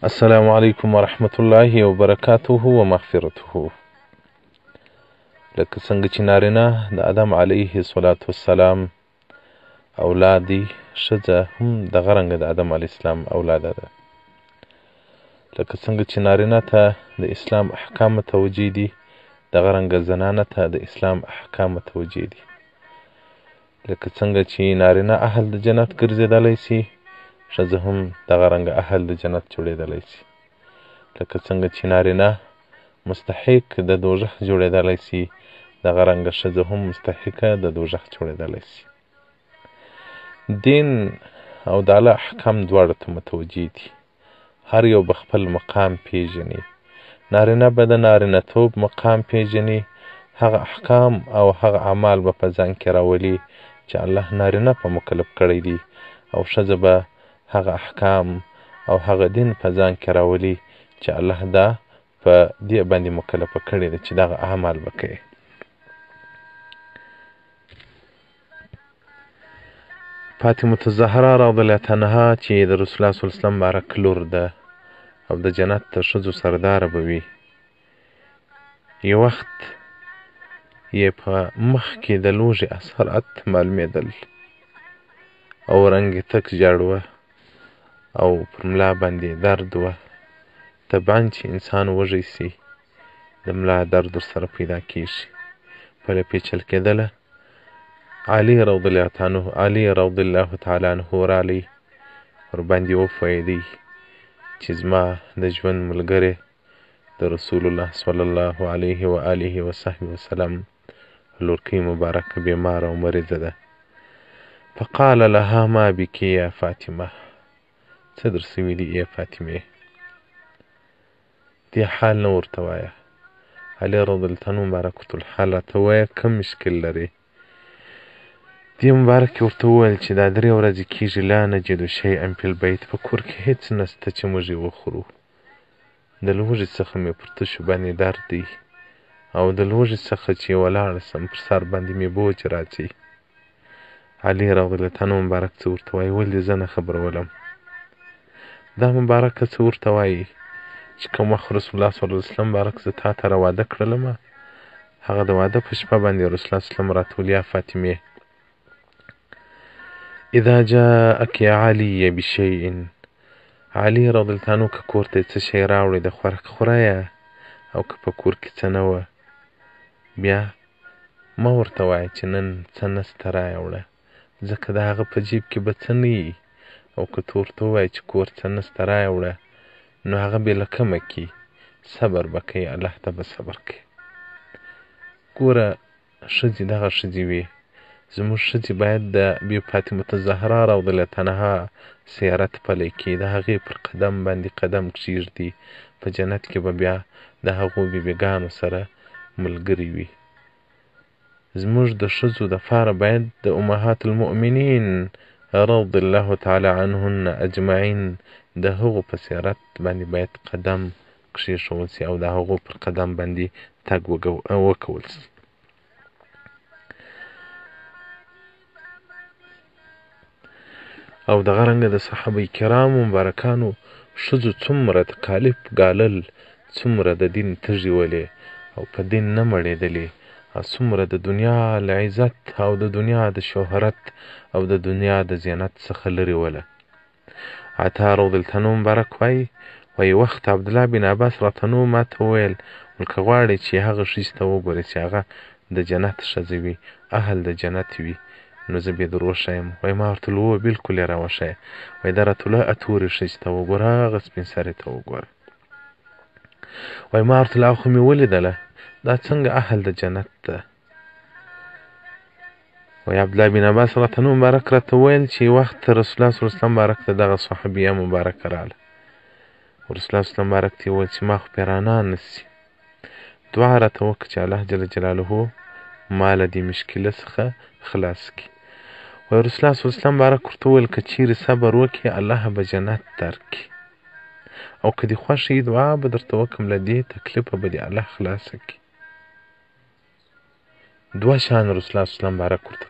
السلام علیکم ورحمت الله وبرکاته ومغفرته. لکه څنګه چې نارینه د آدم علیه الصلاة والسلام اولاد دي، ښځه هم دغه رنګه د آدم علیه السلام اولاده ده. لکه څنګه چې نارینه ته د اسلام احکام متوجه دي، دغه رنګه زنانه ته د اسلام احکام متوجه دي. لکه څنګه چې نارینه اهل د جنت ګرځېدلی سي، ښځه هم دغه رنګه اهل د جنت جوړېدلی سي. لکه څنګه چې نارینه مستحق د دوزخ جوړېدلی سي، دغه رنګه ښځه هم مستحقه د دوزخ جوړېدلی سي. دین او د الله احکام دواړو ته متوجه دي، هر یو به خپل مقام پیژني. نارینه به د نارینه توب مقام پیژني، هغه احکام او هغه اعمال به په ځان کې راولي چې الله نارینه په مکلف کړی دي، او ښځه به هغه احکام او هغه دین په ځان کې راولي چې الله دا په دې باندې مکلفه کړې ده چې دغه اعمال به کوي. فاطمة الزهرا رضی الله عنها چې د رسول الله صلی الله علیه وسلم مبارک لور ده او د جنت د ښځو سرداره به وي، یو وخت یې په مخ کې د لوږې اثرات معلومېدل او رنګ یې تک ژړ وه او پر ملا باندې درد وه. طبعا چې انسان وږی سي د ملا درد ورسره پیدا کیږي. پله پیچل کېدله، علي رضی الله تعالی عنه رالی ورباندې وپوهېدی چې زما د ژوند ملګری د رسول الله صلی الله علیه و آله وصحبه وسلم لورکۍ مبارکه بیماره او مریضه ده. فقال لها ما بك یا فاطمه، څه در سوي دي ای فاطمې؟ دې حال نه ورته وایه. علي رضی الله عنه مبارک ورته حال راته ووایه، کوم مشکل لرې؟ دې مبارک ورته وویل چې دا درې ورځې کېږي لا نجد شیئا فی البیت، په کور کې هېڅ نسته چې موږ یې وخورو. د لوږې څخه مې پر تشو باندې درد دی او د لوږې څخه چې ولاړه سم پر سر باندې مې بوج راځي. علي رضی الله عنه مبارک څه ورته وایي؟ ولې زه نه خبرولم؟ دا مبارکه څه ورته وایي چې کوم وخت رسول الله صلی الله علیه وسلم مبارک زه تا ته راواده کړلمه، هغه د واده په شپه باندې رسول الله صلی الله علیه وسلم راته ویل، یا فاطمې اذا جاءك علي بشيء، علي رضی الله عنه که کور ته څه شی راوړي د خوراک خوره یې، او که په کور کې څه نه وه بیا مه ورته وایه چې نن څه نسته رایې وړه، ځکه د هغه په جیب کې به څه نه وي، او که ته ورته ووایې چې کور څه نسته رایې وړه نو هغه بې له کومه کي، صبر به کوي، الله ته به صبر کوي. ګوره ښځې دغه ښځې وي، زموږ ښځې باید د بي فاطمة الزهرا رضی الله عنها سیرت پلی کړي، د هغې پر قدم باندې قدم کښېږدي، په جنت کې به بیا د هغو بیبیګانو سره ملګري وي. زموږ د ښځو دپاره باید د امهات المؤمنین رضی الله تعالی عنهن اجمعین د هغو په سیرت باندې باید قدم کښېښول سي او د هغو پر قدم باندې تګ وکول سي. او دغه رنګه د صحابه کرامو مبارکانو ښځو څومره تکالیف ګالل، څومره د دین تږي ولې او په دین نه مړېدلې، او څومره د دنیا له عزت او د دنیا د شهرت او د دنیا د زینت څخه لرې وله. عطا رضی الله عنه مبارک وایي، وایي وخت عبدالله بن عباس راته نو ماته وویل، ول که غواړې چې هغه ښځې ته وګورې چې هغه د جنت ښځه وي، اهل د جنت وي، نو زه به یې در وښایم. وایي ما ورته وویل هو بلکل یې راوښیه. وایي دا راته وویل اتورې ښځې ته وګوره، هغه سپین سرې ته وګوره. وایي ما ورته وویل خو مې ولیدله، دا څنګه اهل د جنت ده؟ وایي عبدالله بن عباس راته نو مبارک راته وویل چې وخت رسول الله صلی الله علیه وسلم مبارک ته دغه صحابیه مبارکه راله. رسول الله صلی الله علیه وسلم مبارک ته یې وویل چې ما خو پیرانا نه سي، دعا راته وکړه چې الله جل جلاله ما له دې مشکله څخه خلاص کړي. وایي رسول الله صلی الله علیه وسلم مبارک ورته وویل که چیرې صبر وکړې الله به جنت درکړي، او که دې خوښه وي دعا به درته وکړم له دې تکلیفه به دې الله خلاصه کړي. دوه شیان رسول الله صلی الله علیه وسلم مبارک ورته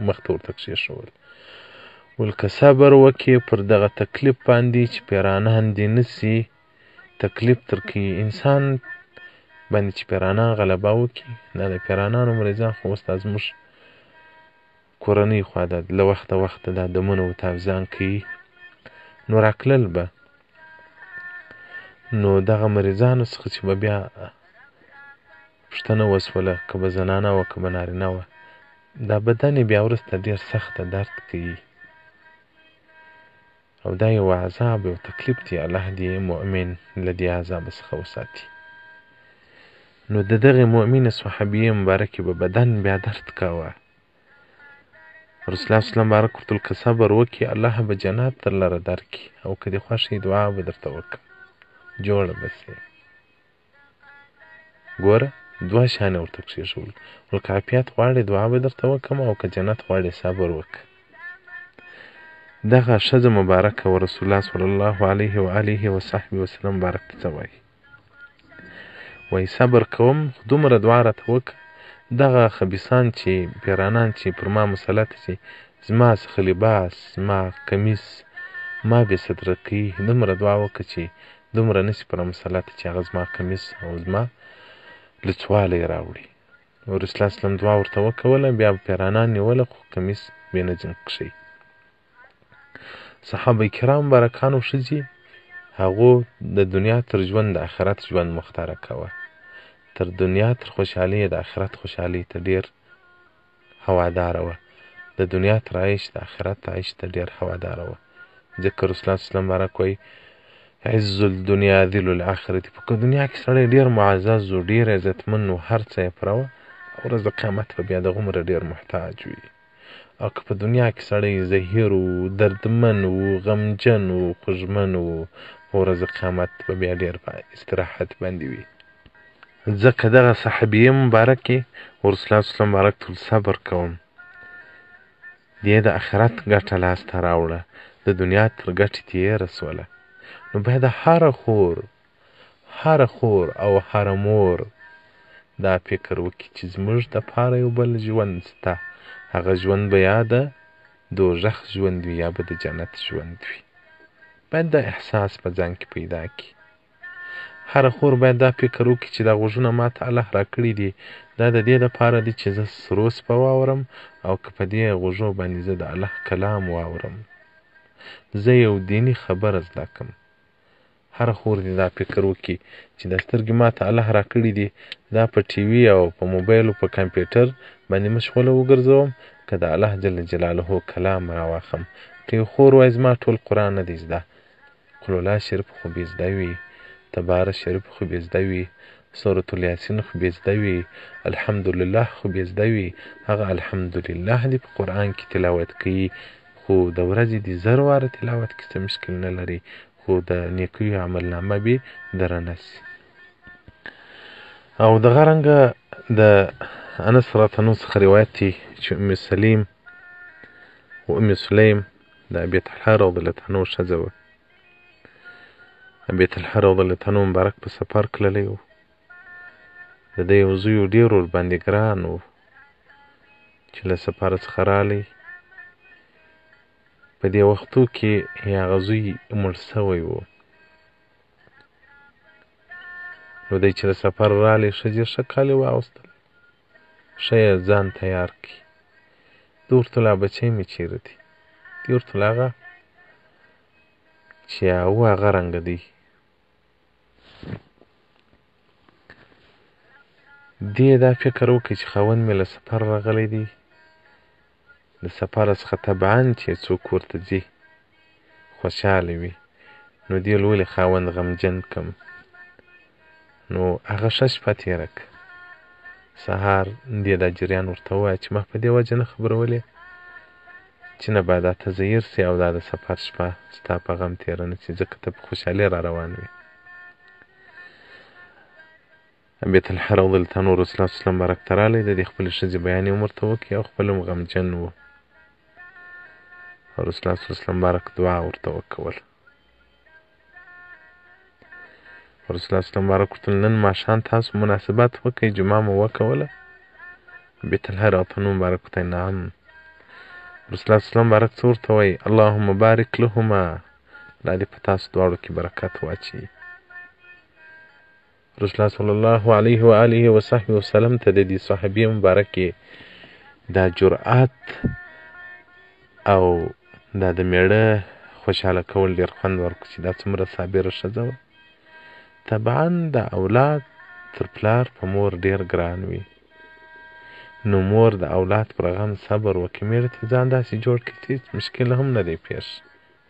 مخته ورته کښېښول. ول که صبر وکې پر دغه تکلیف باندې چې پیرانان دې نه سي تکلیف درکوي انسان باندې چې پیرانان غلبه وکړي. دا د پیرانانو مریضان خو اوس دا زموږ کورنۍ خوا ده، له وخته وخته دا دمونه او تاویزان کوي، نو راکلل به. نو دغه مریضانو څخه چې به بیا پوښتنه وسوله، که به زنانه وه که به نارینه وه، دا بدن یې بیا وروسته ډېر سخته درد کوي او دا یو عذاب یو تکلیف دی. الله دې مؤمن له دې عذاب څخه وساتي. نو د دغې مؤمنې صحابیې مبارکې به بدن بیا درد کاوه. رسول الله صلی الله مبارک ورته که صبر وکړي الله به جنت درلره درکړي، او که دې خوښه وي دعا به درته وکړم، جوړه به سې. ګوره دوه شیان یې ورته کښېښول، ول که عافیت غواړې دعا به درته وکړم، او که جنت غواړې صبر وکړه. دغه ښځه مبارکه و رسول الله صلی الله علیه و آله و صحبه وسلم مبارک ته څه وایي؟ وایي صبر کوم، خو دومره دعا راته وکړه دغه خبیثان چې پیرانان چې پر ما مسلط شي، زما څخه لباس، زما کمیس ما بې ستره کوي، دومره دعا وکړه چې دومره نه شي پر مسلط چې هغه زما کمیس او زما لوڅوالی راوړي. رسول الله سلم دعا ورته وکوله، بیا پیرانان نیوله خو کمیس بې نه ځینې کښی. صحابه کرام مبارکانو ښځې هغو د دنیا تر ژوند د آخرت ژوند مختاره کوه، تر دنیا تر خوشحالۍ د آخرت خوشحالۍ ته ډېر هواداره وه، د دنیا تر عیش د آخرت عیش ته ډېر هواداره وه. ځکه رسول الله صلی الله مبارک وایي عز الدنیا ذل الاخرت. په دنیا کې سړی ډېر معزز و، ډېر عزتمن و، هر څه یې پوره وه، ورځ د قیامت به بیا دغومره ډېر محتاج وي. او که په دنیا کې سړی زهیر و، دردمن و، غمجن و، خوږمن و، په ورځ د قیامت به بیا ډېر په استراحت باندې وي. ځکه دغه صحابیې مبارکې ورسول الله صلی مبارک ټول صبر کوم، دې د آخرت ګټه لاسته راوړه، د دنیا تر ګټې تېره سوله. نو باید هره خور، هره خور او هره مور دا فکر وکړي چې زموږ دپاره یو بل ژوند شته، هغه ژوند به یا د دوزخ ژوند وي یا به د جنت ژوند وي. باید دا احساس په ځان کې پیدا کړي. هره خور باید دا فکر وکړي چې دا غوږونه ماته الله راکړي دي، دا د دې دپاره دي چې زه سرو سپه واورم، او که په دې غوږو باندې زه د الله کلام واورم، زه یو دیني خبره زده کړم. هره خور دې دا فکر وکړي چې دا سترګې ماته الله راکړي دي، دا په ټي وي او په موبایل او په کمپیوټر باندې مشغوله وګرځوم، که د الله جل جلاله کلام راواخم. که یو خور وایي زما ټول قرآن نه دی زده، قل الله شریف خو بې زده وي، تبارک شریف خو بې زده وي، سورة الیاسین خو بې زده وي، الحمدلله خو بې زده وي، هغه الحمدلله دې په قرآن کې تلاوت کوي، خو د ورځې دې زر واره تلاوت کې څه مشکل نه لري، خو د نیکیو عملنامه بې درنه سي. او دغه رنګه د انس رضی الله څخه روایت دی چې ام سلیم و ام سلیم د ابي طلحه رضی الله عنه ښځه وه. ابي طلحه رضی الله عنه مبارک په سفر تللی و، د ده یو زوی و ډېر ورباندې ګران و، چې له سفر څخه راغلی په دې وختو کې یې هغه زوی مړ سوی و. نو دی چې له سفر راغلی ښځې ښه کالي واغوستل، ښه یې ځان تیار کړي. ده ورته ویل بچی مې چېرې دی؟ دې ورته ویل هغه چې هغه هغه رنګه دی. دې دا فکر وکړ چې خاوند مې له سفر راغلی دی، د سفر څخه طبعا چې څوک ورته ځي خوشحاله وي، نو دې ولې خاوند غمجن کم. نو هغه ښه شپه تېره کړه. سهار دې دا جریان ورته ووایه چې ما په دې وجه نه خبرولې چې نه باید دا ته زهیر سي او دا د سفر شپه ستا په غم تېره نه سي، ځکه ته په خوشحالۍ را روان وې. ابي طلحه رضی الله عنه رسول الله صلی الله مبارک ته راغلی، د دې خپلې ښځې بیان یې هم ورته وکړي او خپل هم غمجن و. او رسول الله صلی الله علیه وسلم مبارک دعا ورته وکوله. رسول الله صلی الله مبارک ورته نن ماښام تاسو مناسبت وکړئ، جمعه مو وکوله. ابي طلحه رضی الله عنه مبارک ورته نعم. رسول الله صلی الله مبارک څه ورته وایي؟ اللهم بارک لهما، الله دې په تاسو دواړو کې برکت واچوي. رسول الله صلی الله علیه و آله و صحبه وسلم ته د دې صحابي مبارکې دا جرأت او دا د میړه خوشحاله کول ډېر خوند ورکړ چې دا څومره صابره ښځه وه. طبعا دا اولاد تر پلار په مور ډېر ګران وي، نو مور د اولاد پر غم صبر وکړي. مېړه ته ځان داسې جوړ کړي چې هېڅ مشکل هم نه دی پېښ،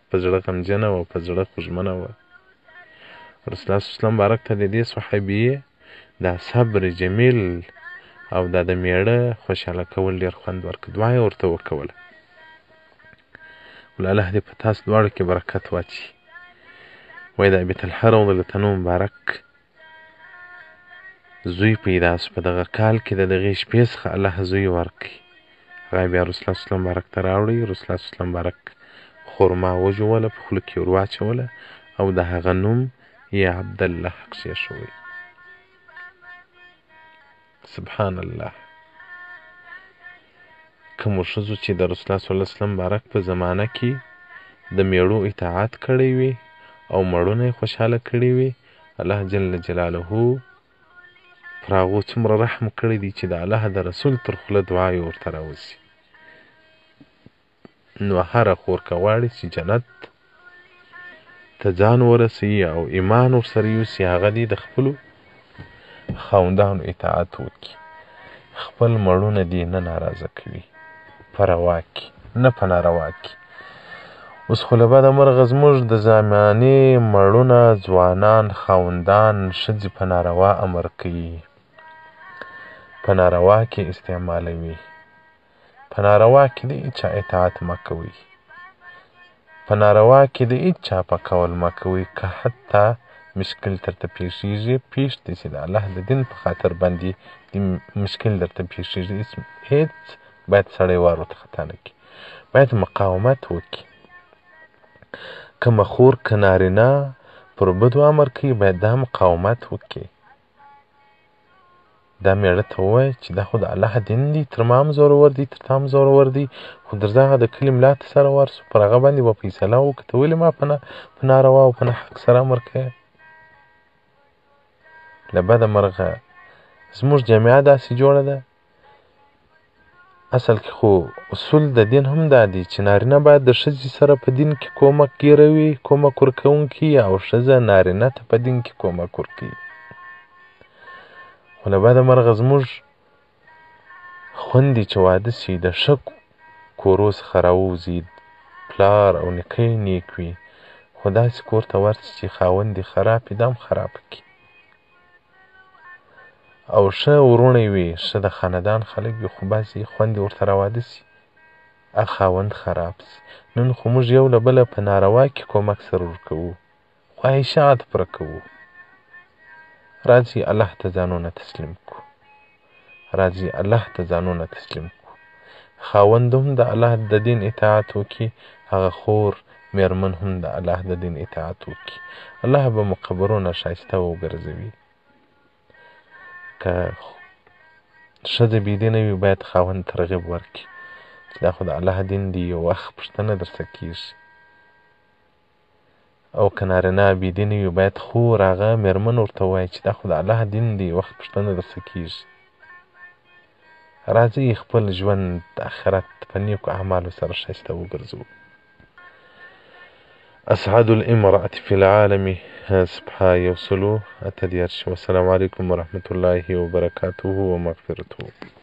په زړه غمجنه وه، په زړه خوږمنه وه. رسول الله صلی الله مبارک ته د دې صحابیې دا صبر جمیل او دا د میړه خوشحاله کول ډېر خوند ورکړ، دعا یې ورته وکوله. ول الله دې په تاسو دواړو کې برکت واچي. وایي د ابي طلحه رضی الله عنه مبارک زوی پیدا سو، په دغه کال کې د دغې شپې څخه الله زوی ورکړي. هغه بیا رسول الله صلی مبارک ته راوړی. رسول الله صلی مبارک خرما وژوله، په خوله کې ور واچوله او د هغه نوم یې عبدالله کښېښوی. سبحان الله. کومو ښځو چې د رسول الله صلی الله علیه وسلم مبارک په زمانه کې د میړو اطاعت کړی وي او مړونه یې خوشحاله کړي وي، الله جل جلاله پر هغو څومره رحم کړی دی چې د الله د رسول تر خوله دعا یې ورته راوځي. نو هره خور که غواړي چې جنت ته ځان ورسوي او ایمان ورسره یوسي، هغه دې د خپلو خاوندانو اطاعت وکړي، خپل مړونه دې نه ناراضه کوي، په روا کې نه په ناروا کې. اوس خو له بده مرغه زموږ د زمانې مړونه، ځوانان، خاوندان ښځې په ناروا امر کوي، په ناروا کې استعمالوي. په ناروا کې د هیچا اطاعت مه کوئ، په ناروا کې د هیچا په قول مه کوئ. که حتی مشکل درته پیښیږي، پیښ دي چې د الله د دین په خاطر باندې د مشکل درته پیښیږي، هیڅ باید سړی وار ورته خطا نه کړي، باید مقاومت وکړي. که مخور که نارینه پر بدو امر کوي، باید دا مقاومت وکړي. دا میړه ته ووایه چې دا خو د الله دین دی، تر ما هم زورور دی، تر تا هم زورور دی، خو درځه هغه د کلي ملا ته سره ورسو، پر هغه باندې به فیصله وکړو، ته ولې ما په ناروا او په ناحق سره امر کوې؟ له بده مرغه زموږ جامعه داسې جوړه ده. اصل کې خو اصول د دین هم دا دي چې نارینه باید د ښځې سره په دین کې کومک ګیروي، کومک ورکوونکي، او ښځه نارینه ته په دین کې کومک ورکوي. خو له بده مرغه زموږ خوندې چې واده سي د ښه کورو څخه راووځي، پلار او نیکه یې نیک وي، خو داسې کور ته ورسي چې خاوند یې خراب وي، دا هم خرابه کړي. او ښه وروڼه وي، ښه د خاندان خلک وي، خو بعضې خوندې ورته راواده سي، هغه خاوند خراب سي. نن خو موږ یو له بله په ناروا کې کومک سره ورکوو، خواهشات پوره کوو. راځئ الله ته ځانونه تسلیم کړو، راځئ الله ته ځانونه تسلیم کړو. خاوند هم د الله د دین اطاعت وکړي، هغه خور میرمن هم د الله د دین اطاعت وکړي، الله به مو قبرونه ښایسته وګرځوي. که ښځه بې دینه وي، باید خاوند ترغیب ورکړي چې دا خو د الله دین دی، یو وخت پوښتنه درڅخه کېږي. او که نارینه بې دینه وي، باید خور هغه میرمن ورته ووایي چې دا خو د الله دین دی، وخت پوښتنه درڅخه کېږي. راځئ خپل ژوند د آخرت په نیکو اعمالو سره ښایسته وګرځوو. اسعد الامرأة في العالم، صفحه 138. والسلام علیکم ورحمة الله وبرکاته ومغفرته.